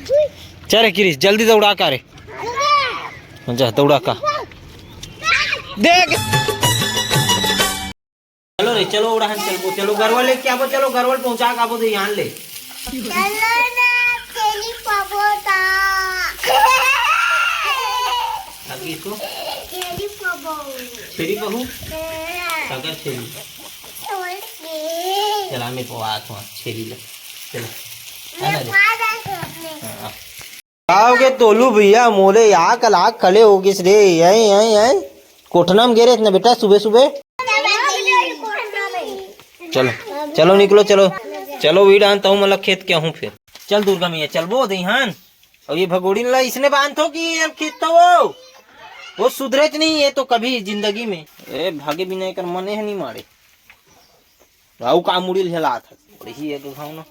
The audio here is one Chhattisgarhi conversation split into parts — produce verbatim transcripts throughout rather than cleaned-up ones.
चल रे किरीस, जल्दी दौड़ा का रे। जा, दौड़ा का। देख। चलो रे, चलो उड़ान चलबो, चलो गरवा लेके आबो, चलो गरवा पहुंचा के आबो, ध्यान ले। चलो ना, छेरी पाबो ता। अभी इसको छेरी पाबो। छेरी पाबो? हाँ। काकर छेरी? ओके। चला, मैं पवा तो छेरी ले। चलो। मैं है ना रे? पवा दे। हाँ। का होगे तोलू भैया, मोरे आँख लाग खड़े हो गिस रे। यहीं, यहीं, यहीं। कोठना में गे रहे इतना बेटा सुबह सुबह। चलो, चलो निकलो, चलो। चलो वीर आन, तहूँ मतलब खेत के हूँ फिर। चल दुर्गा मैया, चलबो दईहान। और ये भगोड़ी ला इसने बांध हो कि ये खेत तो वो, वो सुधरे च नहीं, ये तो कभी जिंदगी में। ए, भागे बिना एकर मने है नहीं मारे। अउ का मुड़ी ल हिलात हस? बड़े ही एक घाव ना।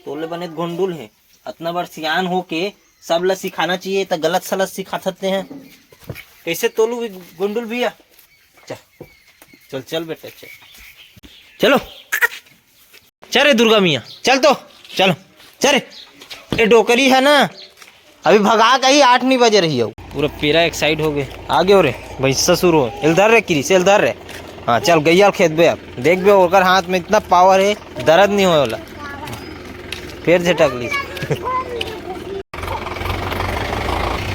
तोले बने गोंडुल हे। अतना बार सियान होके सब ला सिखाना चाहिए, त गलत सलत सिखाथस तें। कैसे तोलू भी गोंडुल भैया? चल, चल, चल बेटा, चल। चलो। चल रे दुर्गा मैया, चल तो, चलो। चल रे। ए डोकरी है ना, अभी भगा के ही आठ नहीं बजे रही हो। पूरा पेरा एक साइड हो गए। आ गयो रे, भाई ससुर हो। एल धर रे किरीस, एल धर रे। हाँ, चल गैया खेत बे अब। देख बे, ओकर हाथ में इतना पावर है, दर्द नहीं होए वाला। फिर झटक ली।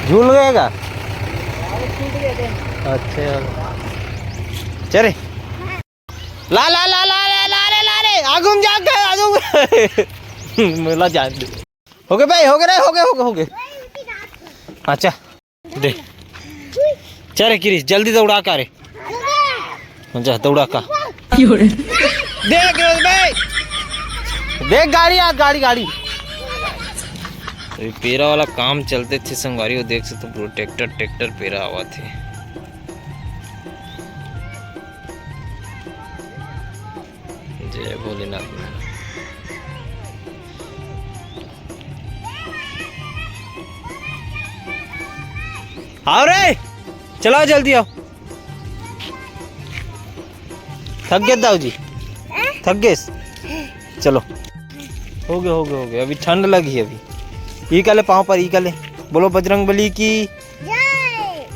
झूल गएगा? अच्छा। चल रे। ला, ला, ला, ला, ला, ला रे, ला रे, आगू में जाके, आगू में। मेला जान दे। हो गए भाई, हो गए रे, हो गए, हो गए, हो गए। अच्छा, दे। चल रे किरीस, जल्दी दौड़ा का रे। जा, दौड़ा का। देख रे भाई। देख गाड़ी आ, गाड़ी, गाड़ी। अभी पेरा वाला काम चलते थे संगवारी, वो देख सकते हो, पूरा ट्रैक्टर, ट्रैक्टर पेरा आवा थे। जय भोलेनाथ। आओ रे, चलाओ जल्दी आओ। थक गए दाऊ जी? थक गए? चलो। हो गए, हो गए, हो गए। अभी ठंड लगी है अभी। ई काले पाँव पर, ई काले। बोलो बजरंग बली की। जय।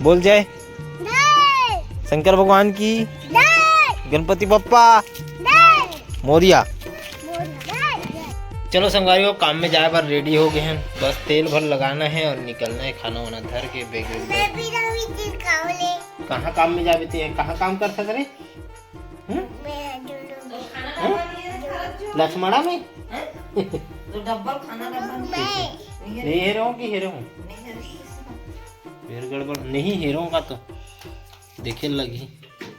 बोल जय। जय। शंकर भगवान की। जय। गणपति बप्पा। जय। मोरिया। मोरिया। जय। चलो संगवारी हो, काम में जाए बर रेडी हो गए हैं। बस तेल भर लगाना है और निकलना है, खाना वाना धर के बैग वैग मैं धर। भी रवि जी खाओ ले। कहाँ काम में जाबे ते? कहाँ काम कर सकत रे? हम्म? मैं जुलूंगी। हम्म? लक्ष्मणा में? तो डब्बा खाना डब्बा नहीं। मैं। नहीं हेरो कि हेरो? नहीं हेरो। फिर गड़बड़ नहीं हेरो का तो देखे लगी।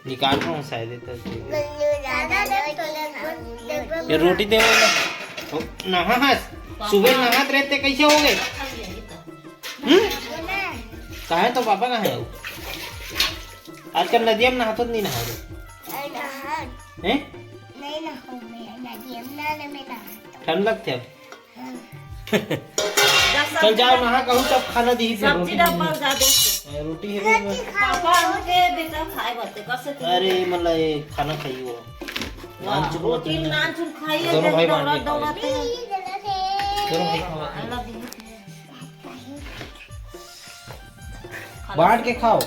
निकाल रहा हूँ शायद इधर से। ये रोटी दे वाला। तो नहा हस। सुबह नहात रहते कैसे हो गए? हम्म? काहे तो पापा कहाँ है? आजकल नदिया में नहातो नहीं नहा रहे। नहीं नहा। हैं? नहीं नहाऊं मैं, नदिया में नहाने में नहाता हूँ। ठंड लगते अब? हाँ। चल जाओ नहा कहूँ तब खाना दी फिर सब्जी रोटी डब्बा नहीं। जा दे। ए, रोटी है नहीं। पापा उनके बेटा खाए बते, कैसे तू? अरे मतलब ये खाना खाइए वो। वाह, नान चुन रोटी मत नान चुन खाइए, दोनों भाई बांट दौड़त के खाओ। दौड़त हैं। दोनों भाई खाओ। खाना दी। बांट के खाओ।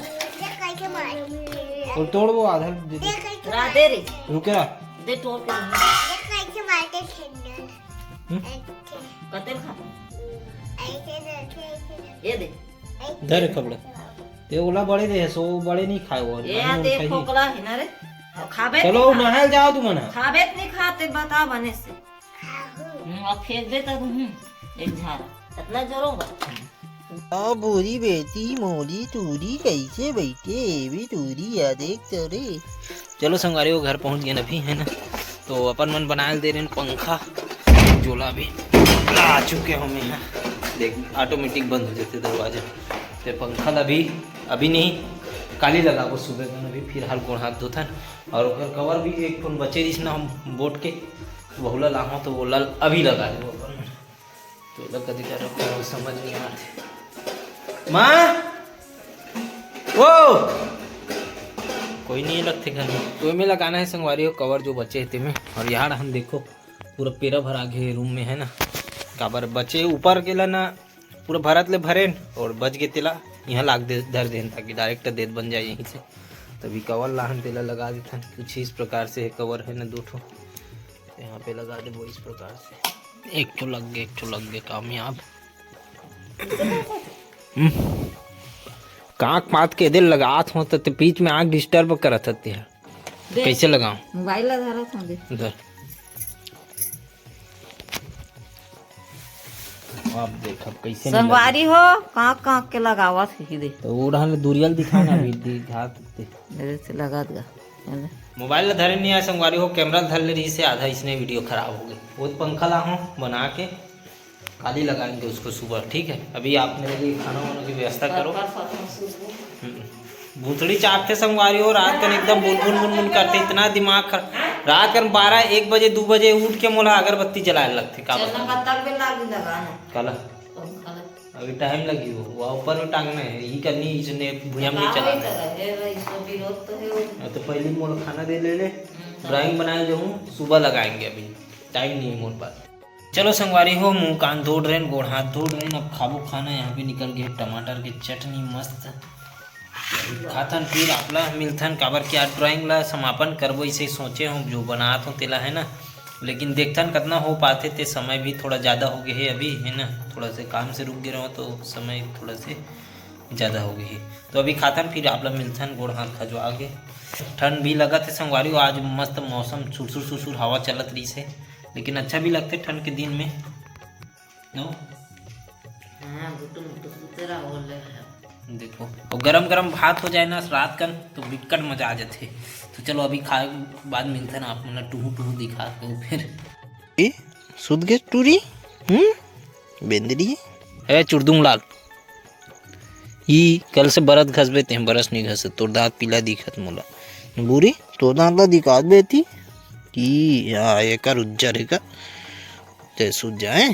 और तोड़ वो आधा दे दे। राधे रे। रुके रहा। दे तोड़ के। हम्म? कते खा? ये दे। धर कपड़ा। ते ओला बड़े दे सो बड़े नहीं खाए वो। ये दे खोकला है ना रे। खाबे चलो नहाल जाओ तुम ना। खाबे नहीं खाते बता बने से। हम्म, अब फेंक दे तब, हम्म, एक झारा। इतना जोरों का। आ बोरी बेटी मोरी टूरी कैसे बैठे एवी टूरी या देख तो रे। चलो संगवारी, वो घर पहुंच गए अभी, है ना? तो अपन मन बनाए दे रहे हैं पंखा, झोला भी ला चुके हम यहाँ। देख, ऑटोमेटिक बंद हो जाते दरवाजा। तो पंखा ला भी अभी नहीं, काली लगा वो सुबह का, अभी फिलहाल गोड़ हाथ धोथन। और ओकर कवर भी एक ठन बचे रहिस ना हम बोट के, वहू ला लाहूं तो वो ला अभी लगा देबो अपन। तो लग कदी कर रखो, समझ नहीं आते। माँ, ओ, कोई नहीं लगते घर में। तो में लगाना है संगवारी हो कवर जो बचे है ते में। और यार हम देखो पूरा पेरा भर आगे रूम में है ना, काबर बचे ऊपर के ला ना, पूरा भरत ले भरेन और बच गे तेला यहाँ लाग दे, धर देन, ताकि डायरेक्ट देत बन जाए यहीं से। तभी कवर लाहन, तेला लगा देथन कुछ इस प्रकार से। कवर है ना दो ठो, तो यहाँ पे लगा देबो इस प्रकार से। एक ठो लग गए, एक ठो लग गए, कामयाब। हम्म। कांक पात के दिल लगात हो तो ते बीच में आंख डिस्टर्ब करत हते हैं। दे। कैसे लगाऊं? मोबाइल ला धरा था दे। इधर। आप देख, अब कैसे नहीं संगवारी हो, कांक कांक के लगावत ही दे। तो वो रहन ले दुरियल दिखाना भी दिखा सकते। मेरे से लगा दगा। मोबाइल ला धरे नहीं आए संगवारी हो, कैमरा धर ले रही से आधा इसने वीडियो खराब हो गई। वो पंखा ला हो बना के काली लगाएंगे उसको सुबह, ठीक है? अभी आप मेरे लिए खाना वाना की व्यवस्था करो। हम्म। भूतड़ी चाटते संगवारी हो, रात कन एकदम बुनबुन बुनबुन करते, इतना दिमाग खराब। रात कन बारह एक बजे दो बजे उठ के मोला अगरबत्ती जलाए लगते। का चलना बताऊं? का तब भी लागी लगाना। काला? पंखा ला। अभी टाइम लगी हो, वो ऊपर में टांगना है, यही करनी, इसने भुइयां में नहीं चलाना है। तो है भाई, सो भी हो तो है वो। हाँ, तो पहले मोला खाना दे ले ले। हम्म, ड्राइंग बनाए जाऊँ, सुबह लगाएंगे, अभी टाइम नहीं है मोर पास। चलो संगवारी हो, मुंह कान धो डरेन, गोड़ हाथ धो डरेन, अब खाबो खाना। यहाँ पे निकल गए टमाटर के चटनी मस्त। खाथन फिर आपला मिलथन, काबर कि आज ड्राइंग ला समापन करबो, इसे सोचे हूँ जो बनात हूँ तेला, है ना। लेकिन देखथन कतना हो पाथे, ते समय भी थोड़ा ज़्यादा हो गए है अभी, है ना, थोड़ा से काम से रुक गए रहो तो समय थोड़ा से ज़्यादा हो गए है। तो अभी खाथन फिर आपला मिलथन, गोड़ हाथ खजवा के। ठंड भी लगत है संगवारी हो, आज मस्त मौसम सुरसुर सुरसुर हवा चलत रही से, लेकिन अच्छा भी लगते ठंड के दिन में। नो? हाँ, गुटुम गुटुम तेरा बोल रहे हैं। देखो, और गरम गरम भात हो जाए ना रात कन, तो बिकट मजा आ जाथे। तो चलो, अभी खाए के बाद मिलथन आप मन ला टुहू टुहू दिखा के फिर। ए, सुत गे टूरी? हम्म? बेंदरी? ए, चुरदुंग लाल। ई कल से बरत घसबे, तें बरस नहीं घसे, तोर दांत पीला दिखत मोला। बूरी, तोर दांत ला दिखात बेती। ई, या, एकर उज्जर है का? ते सूझ जाए।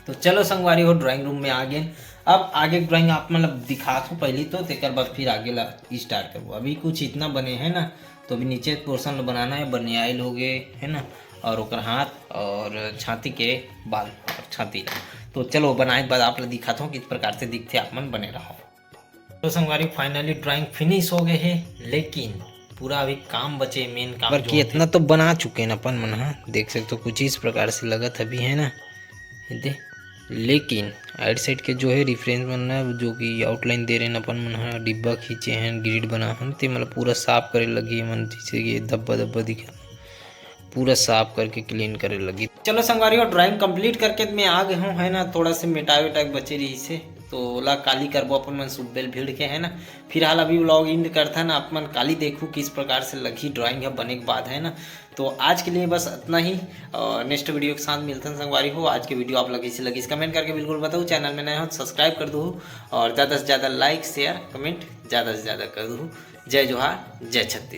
तो चलो संगवारी हो, ड्राइंग रूम में आ गए। अब आगे ड्राइंग आप मतलब दिखात हो पहली, तो तेकर बाद फिर आगे ला स्टार्ट करबो। अभी कुछ इतना बने है ना, तो अभी नीचे पोर्शन बनाना है, बनियाइल हो गए है ना, और ओकर हाथ और छाती के बाल और छाती। तो चलो बनाए के बाद आप ला दिखात हो किस प्रकार से दिखते, आप मन बने रहो। तो संगवारी, फाइनली ड्राइंग फिनिश हो गए है, लेकिन पूरा अभी काम बचे, मेन काम पर जो कि होथे। इतना तो बना चुके हैं अपन मन, हाँ, देख सकते हो कुछ इस प्रकार से लगत अभी है ना, ये दे। लेकिन आइड साइड के जो है रेफरेंस मन ना, जो कि आउटलाइन दे रहे हैं अपन मन, हाँ, डिब्बा खींचे हैं, ग्रिड बना हन, ते मतलब पूरा साफ करे लगी मन, जैसे कि ये धब्बा धब्बा दिखे, पूरा साफ करके क्लीन करे लगी। चलो संगवारी हो, ड्राइंग कंप्लीट करके मैं आ गए हूँ, है ना, थोड़ा से मिटाए उटाए बचे रही से, तो ओला काली करबो अपन मन सुब्बेल भीड़ के, है ना। फिलहाल अभी व्लॉग एंड करथन, आप मन काली देखू किस प्रकार से लगही ड्राइंग ह बने के बाद, है ना। तो आज के लिए बस इतना ही, और नेक्स्ट वीडियो के साथ मिलथन संगवारी हो। आज के वीडियो आप लगी से लगी कमेंट करके बिल्कुल बताओ, चैनल में नए हो तो सब्सक्राइब कर दो, और ज़्यादा से ज़्यादा लाइक, शेयर, कमेंट ज़्यादा से ज़्यादा कर दो। जय जोहार, जय छत्तीस।